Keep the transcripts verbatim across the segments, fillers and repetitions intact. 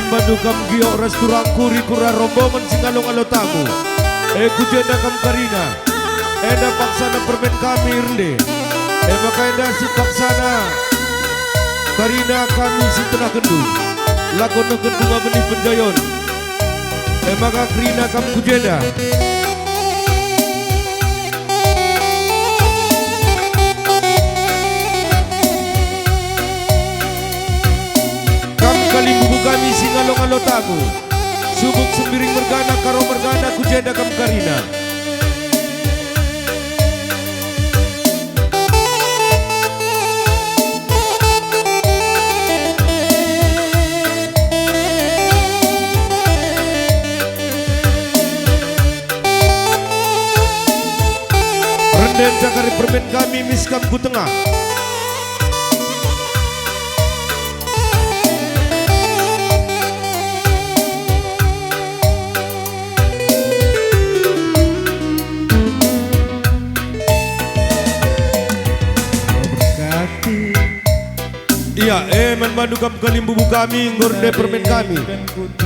Bandu kam giok ras turangku, rikut ras rombongen si ngalo-ngalo tamu. E ku jenda kam kerina. Enda paksana permen kami rende. E maka enda si paksana kerina kami si tenahkenndu. Lako nehken bunga benih penjayon. E maka kerina kam ku jenda. Kam kalimbubu kami si ngalo-ngalo tamu. Subuk Sembiring mergana, Karo mergana, ku jenda kam kerina. Renden cakari permen kami, mis kam ku tengah. Ia, e, man bandu kam kalimbubu kami, enggo rende permen kami.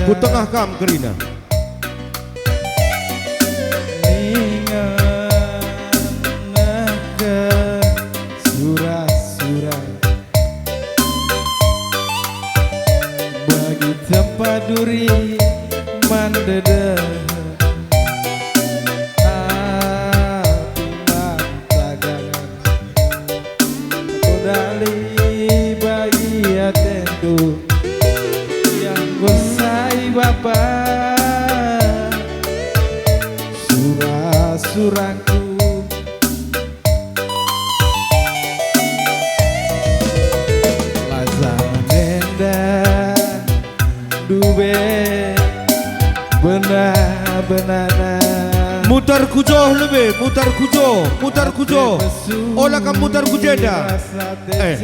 Ku tengah kam kerina. Ningen nehken sura-sura bagi tempat duri man dedeh. Ati man tagangen. Podali bagi atendu, ianggo sai Bapa, sura-surangku. Lasangen enda dube bena-benana. Mutar ku joh lebe, mutar ku joh, mutar ku joh. Ola kam mutar ku jenda. Eh.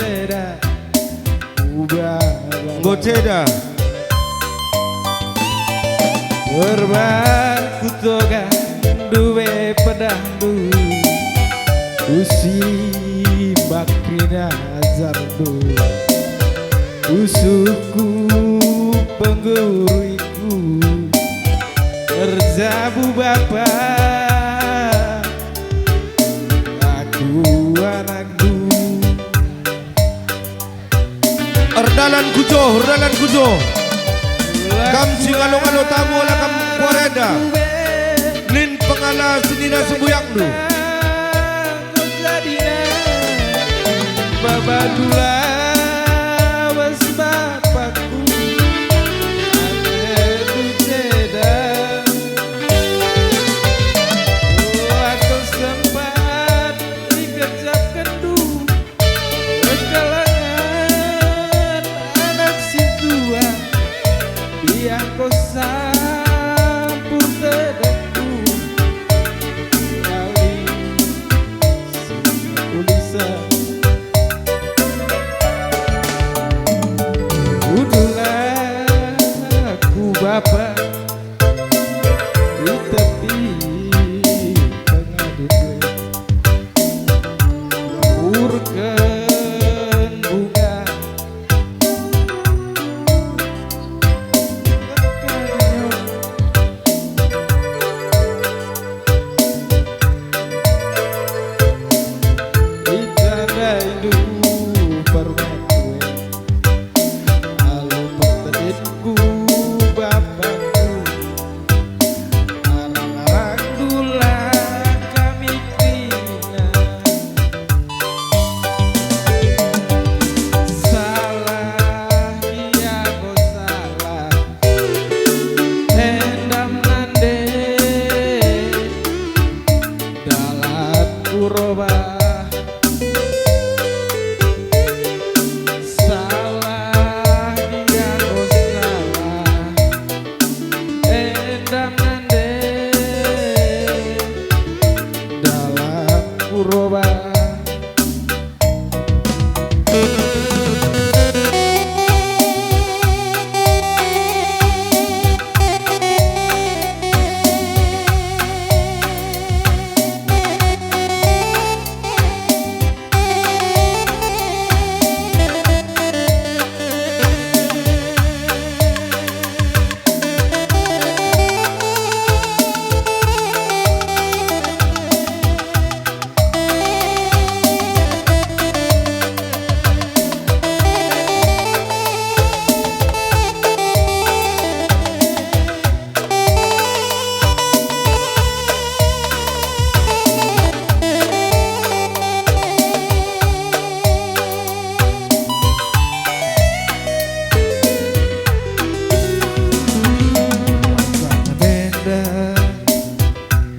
Enggo ceda. Perban kutoga dube pedahndu, usimbak kerina ajarndu. Usuhku pengguruiku, erjabu Bapa, aku anakndu. Erdalan ku joh, erdalan ku joh. Kam si ngalo-ngalo tamu ola kam kuarenda. Nin pengala senina sembuyakndu. Baba dula was bapakku, ate ku ceda. Oh, aku sempat dikecapkenndu. Engkelengen anak sintua, biar ko sampur tedekku. Kali si ulisa, udulah ku Bapa. Di tepi tengah dundun, urken bunga. Engkah nyo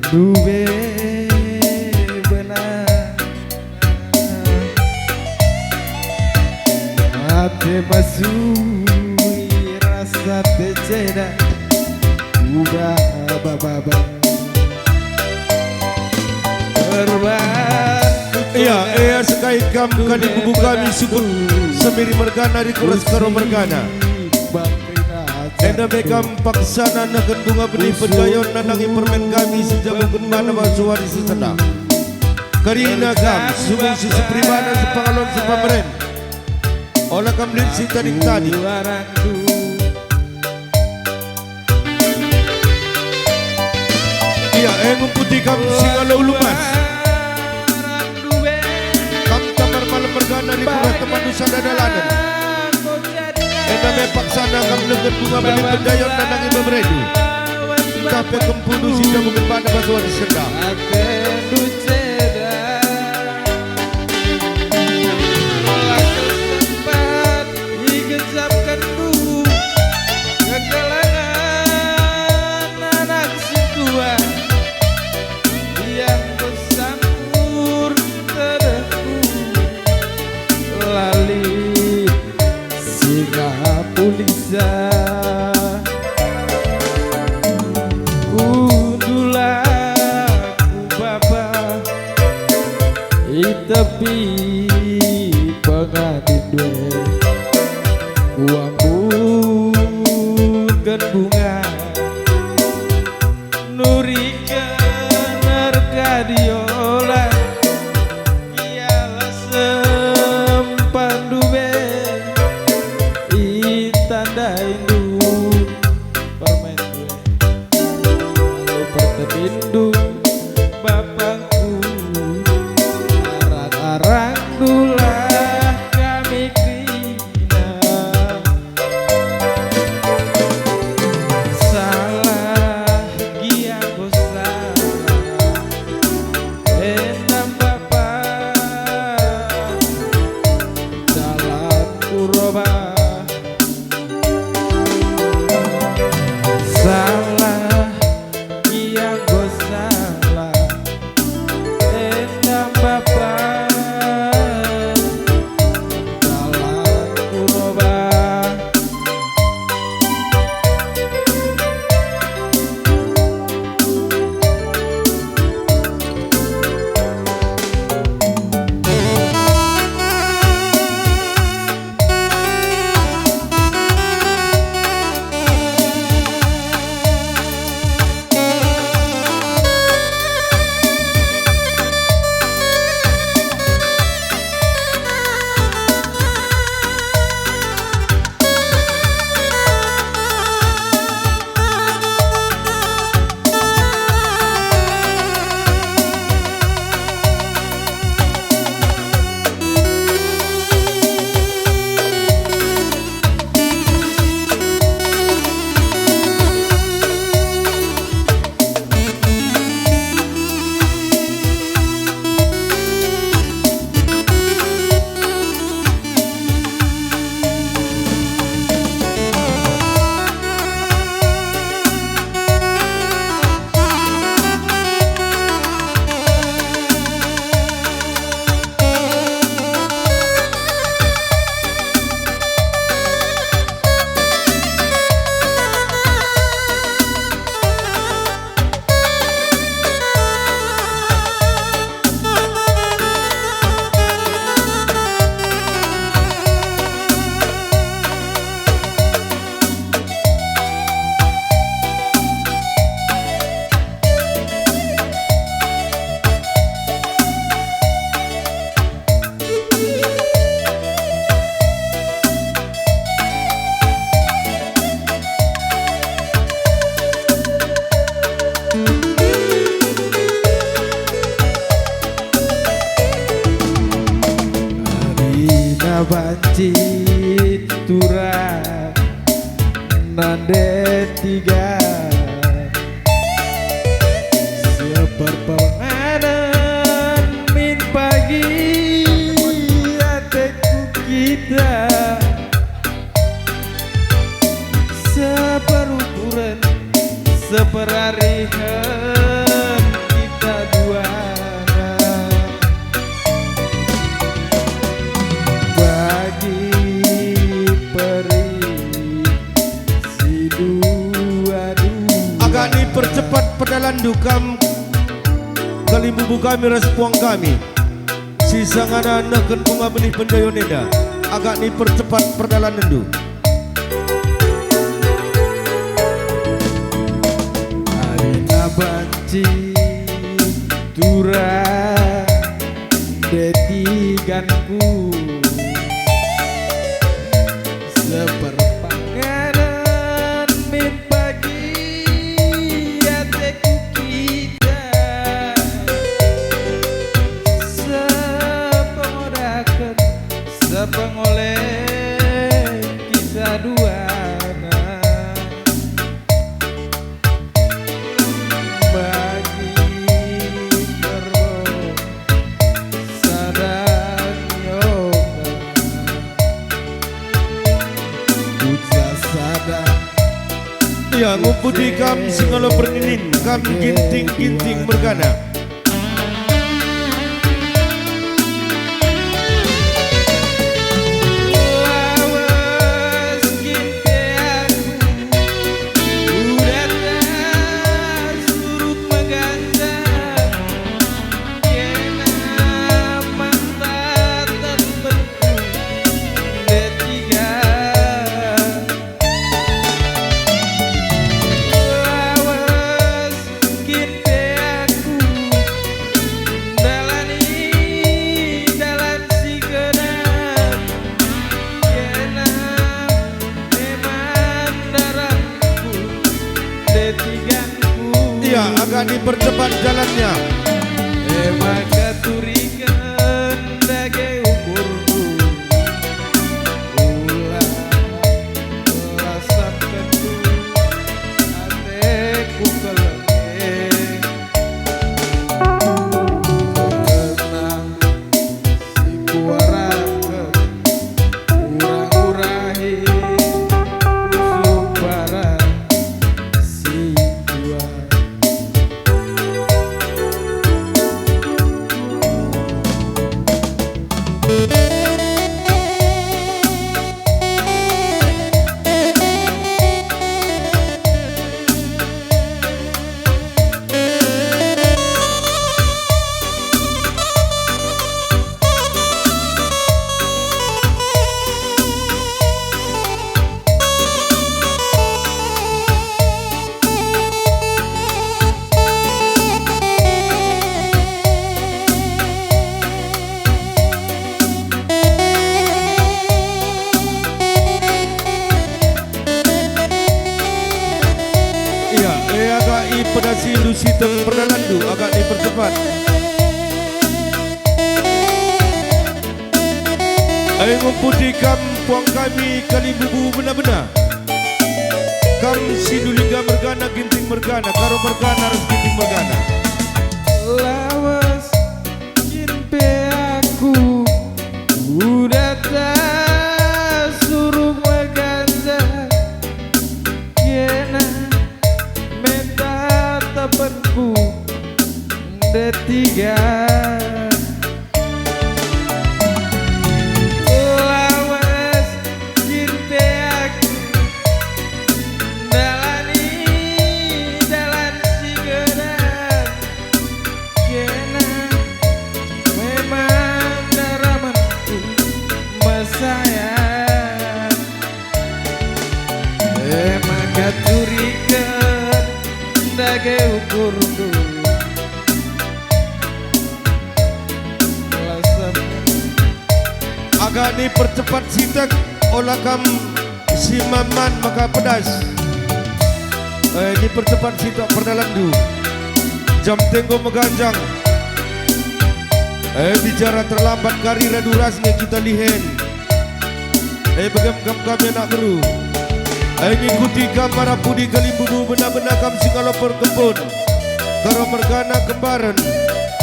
Dube benar ate masui rasa teceda ubah baba. Iya, iya, sekai kam kadi bubu kami sukut Semiri mergana, Riko ras Karo mergana. Enda me kam paksana nehken bunga benih pedayon nandangi permen kami si jago gembana bas wari si sendah. Kerina kam, sungguh si seperibana, sepangalon, sepameren. Ola kam lit si tading-tading. Ia e ngumputi kam si ngalo ulu mas. Kam tamar malem mergana, Riko ras temanndu sada dalanen. Enda me paksana kam nehken bunga benih pedayon nandangi beberendu. Ntah pe kempundu si jago gembana bas wari sendah. Atendu ceda, la sempat igejapkenndu kekelengen anak sintua. Ia enggo sampur tedehku, la lit si ngapulisa. Unduhlah ku baba i tepi pengadin due, kuampunken bunga. Nuriken erkadiola, ia la sempat ndube itandaindu permen due. Alu pertedindu bapangku, arang-arangdulah kami kerina. Salah gia ku salah, endam bapa, dalanku robah. Salah gia enggo salah, endam bapa, dalanku robah. Adina banci turang nande tiga. Seperpenganan min pagi ateku kita. Seperukuren, seperarihen, Agak nipercepat perdalanndu kam, kalimbubu kami ras puang kami, si sangana nehken bunga benih penjayon enda. Agak nipercepat perdalanndu. Arina banci turang detiganku, seperpanganen min pagi ateku kita, sepengodaken, sepengole kita duana. Bagi perlu sada nyonga. Uca sada. Ia ngumpuli kam si ngalo perninin, kam ginting-ginting mergana. Lawes kin pe aku, udah tak surut meganjang, kena mantap terbentuk detiga. Lawes kin pe aku ndalani dalan si genap, kena memang daramku detiganku. Ia, agak dipercepat jalannya. E maka turiken dage ukurku. Ula lasapkenku ateku keleng e. Kenang si kuarapken urah-urahi pusuh parak si juar. Ia, e agak ipedasindu sitik perdalanndu, agak dipercepat. Ai ngumpuli kam puang kami kalimbubu bena-bena. Kam si Dulingga mergana, Ginting mergana, Karo mergana, ras Ginting mergana. Lawes kin pe aku, udah tak suruh meganjang, kena menta tepenku detiga. Lawes kin pe aku ndalani dalan si genap, kena memang daramenku mesayang. E maka turiken dage ukurndu. Agak nipercepat sitik, ola kam si man-man maka pedas. E, nipercepat sitik perdalanndu. Jam tenggo meganjang. E, bicara terlambat kari radu ras nge kita lihen. E, begem kam kami anak beru. E, ngikuti kam arah pudi kalimbubu bena-bena kam si ngalo perkempun. Karo mergana Kembaren,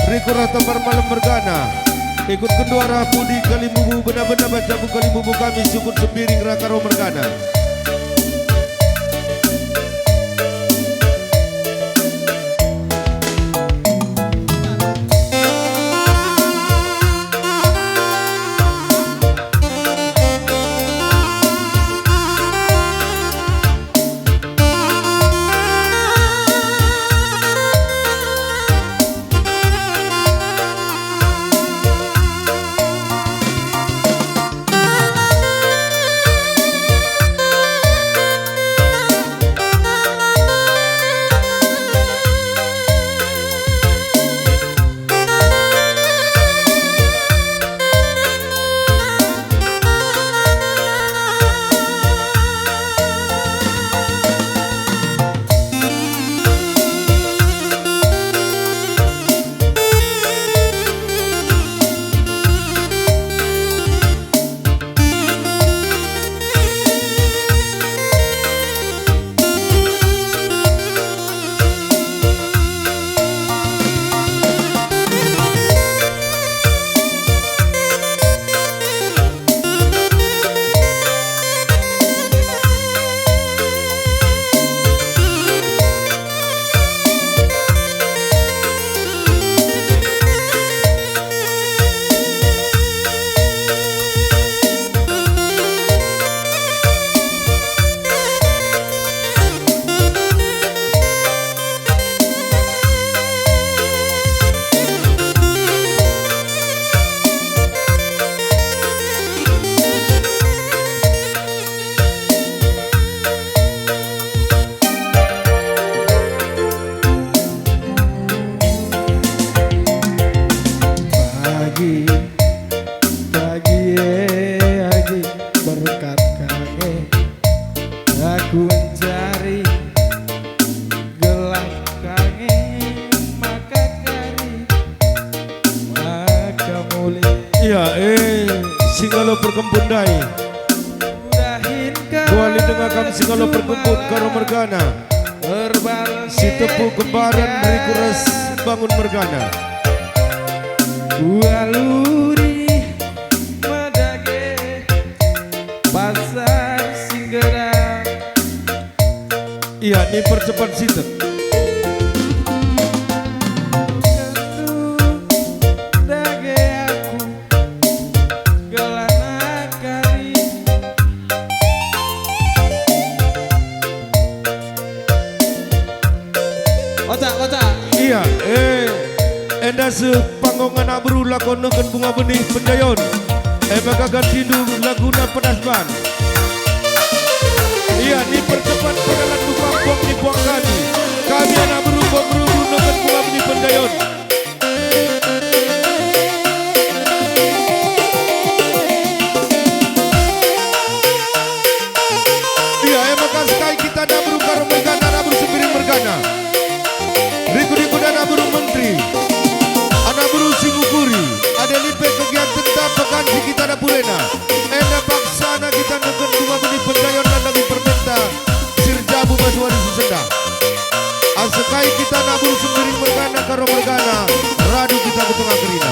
Riko rata Parmalem mergana. Ikutkenndu arah pudi kalimbubu bena-bena bas jabu kalimbubu kami sukut Sembiring ras Karo mergana. Perkempun ndai. Kuali denga kam si ngalo perkempun Karo mergana. Si tepu kembaran riku ras bangun mergana. Kualuri madage pasar singgera. Ia, ni percepat sitet. Dage aku gelana kari. Kocak, kocak. Ia, eh, enda seh panggung anak beru lako neken bunga benih penjayon. E maka gantindu laguna pedas ban. Ia, ni percepat perdalan tu kampung ni puang kami. Kami anak beru, beru neken bunga benih penjayon. Ia, e maka sekai kita anak beru Karo mergana, anak beru Sembiring mergana. Riku-riku anak beru menteri, anak beru si ngukuri, adi lit pe kegiatenta pekan si kita dapurena. Enda paksana kita neken bunga benih penjayon nandangi permenta si erjabu bas wari si sendah. Asa kai kita anak beru Sembiring mergana, Karo mergana, radu kita ku tengah kerina.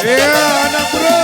Ya, anak bro.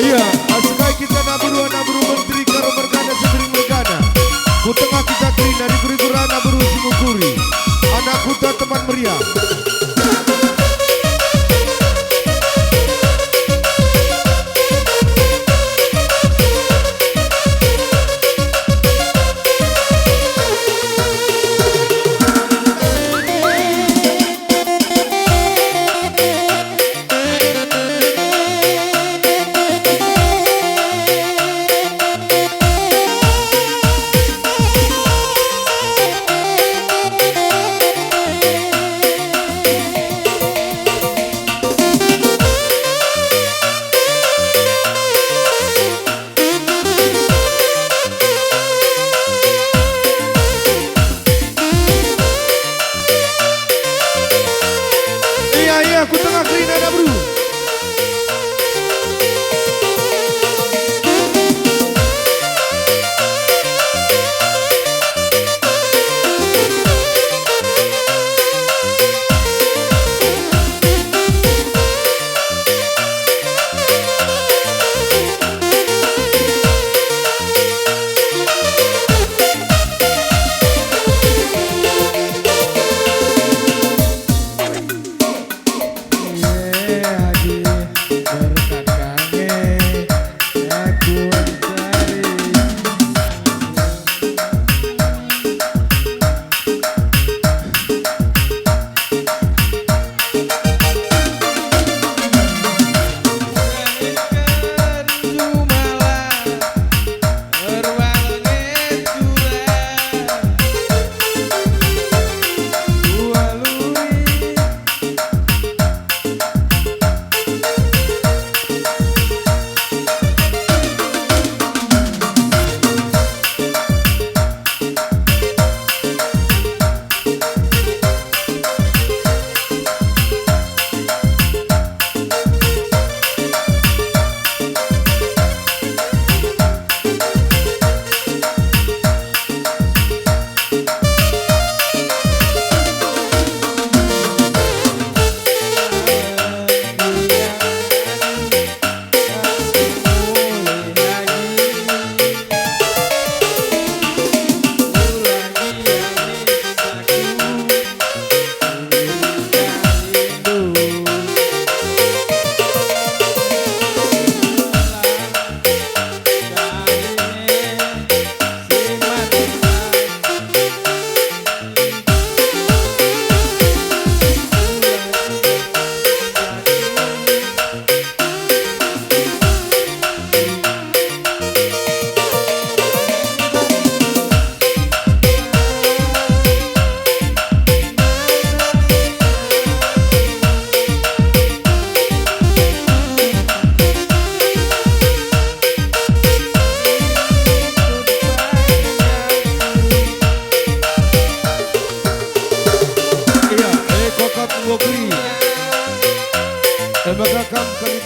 Ia, asa kai kita anak beru, anak beru menteri, Karo mergana, Sembiring mergana. Ku tengah kita kerina, rigu-rigu anak beru si ngukuri. Anak kuta teman meriah. Bogri. E maka kam kami